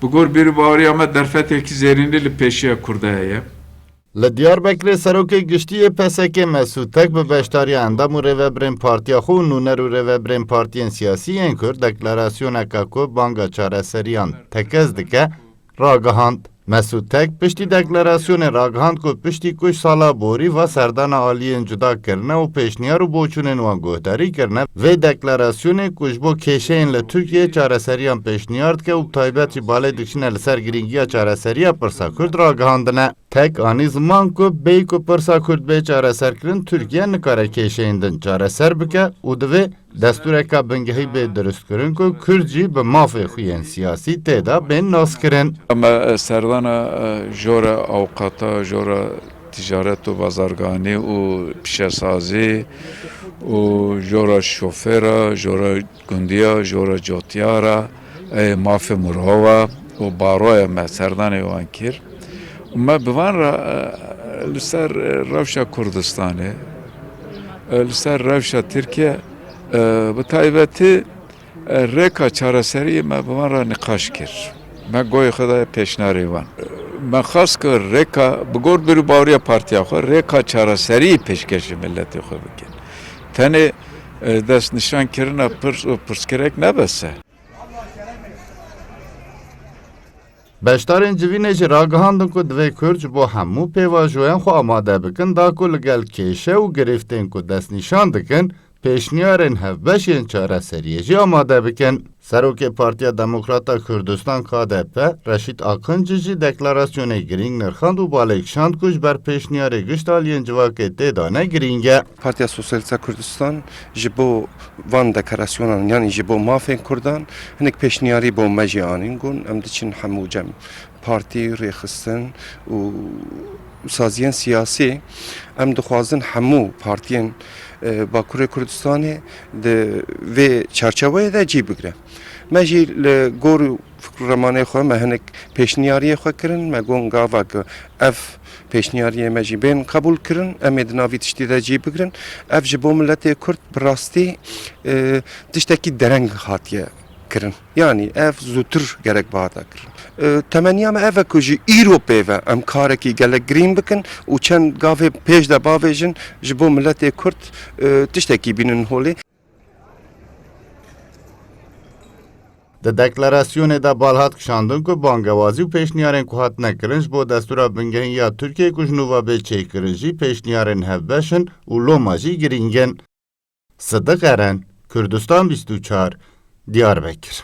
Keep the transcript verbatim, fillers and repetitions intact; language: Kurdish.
Bi gor bîr û baweriya me derfetekî zêrînî li pêşiya Kurda heye. Li Diyarbekirê Serokê Giştî yê P S K Mesûd Tek bi beşdariya endam û rêvebirên partiya xwe û nûner û rêvebirên partiyên siyasî yên Kurd deklarasyoneke ku banga çareseriyan tekez dike, ragihand. Mesûd Tek piştî deklarasyonê ragihand ku piştî ku ji sala borî ve serdana aliyên cuda kirine û pêşniyar û boçûnên wan guhdarî kirine, vê deklarasyonê ku ji bo kêşeyên li Tirkiyeyê çareseriyan pêşniyar dike û bi taybet jî balê dikişîne li ser girîngiya çareseriya pirsa Kurd ragihandine. Tek anî ziman ku bêyî ku pirsa Kurd bê çareserkirin, Tirkiye nikare kêşeyên din çareser bike û divê destûreka bingehî bê dirustkirin ku Kurd jî bi mafê xwe yên siyasî tê de bên naskirin. Me, e, serdana, e, jora awqata, jora ticaret û bazarganî û pîşesazî û jora şofêra, jora gundiya, jora cotiyara, e, mafê mirova û baroya me serdanê wan kir. Û me bi van re, e, li ser, e, rewşa Kurdistanê, e, li ser rewşa Tirkiye, e, bi taybetî, e, rêka çareseriyê me bi van re niqaş kir. Me goyê xwe daye pêşniyarê wan. Me xwest ku rêka, bi gor bîr û baweriya partiya xwe, rêka çareseriyê pêşkêşî miletê xwe bikin. Tenê, e, destnîşankirina pirs û pirsgirêk ne bes e. Beşdarên civînê jî ragihandin ku divê Kurd ji bo hemû pêvajoyan xwe amade bikin, da ku li gel kêşe û girîftên ku destnîşan dikin, pêşniyarên hevbeş yên çareseriyê jî amade bikin. Serokê Partiya Demokrata Kurdistan, K D P, Reşîd Akinci jî deklarasyonê girîng nirxand û balê kişand ku ji ber pêşniyarê gişt aliyên civakê tê dane girîng e. Partiya Sosyalîst a Kurdistan ji bo van deklarasyonên, yanî ji bo mafên Kurdan, hinek pêşniyarî bo me jî anîn, got, em diçin hemû cem partî, rêxistin û saziyên siyasî. Em dixwazin hemû partiyên, e, Bakurê Kurdistanê di vê çarçeweyê de cî bigire. Me jî li gor û fikr û remanê xwe me hinek pêşniyariyê xwe kirin. Me got, gava ku ev pêşniyariyê me jî bên qebûl kirin, em ê di nav vî tiştî de cî bigirin. Ev ji bo miletê Kurd bi rastî, e, tiştekî dereng hatiye kirin. Yanî ev zûtir gerek bihata kirin. E, temeniya me ev e ku ji îro pê ve em karekî gelek girîng bikin û çend gavê pêş de bavêjin, ji bo miletê Kurd, e, tiştekî bînin holê. Di deklarasyonê de bal hat kişandin ku bangewazî û pêşniyarên ku hatine kirin ji bo destûra bingehîn ya Tirkiyeyê ku ji nû ve bê çêkirin jî pêşniyarên hevbeş in û loma jî girîng in. Sidiq Eren, Kurdistan bîst û çar, Diyarbekir.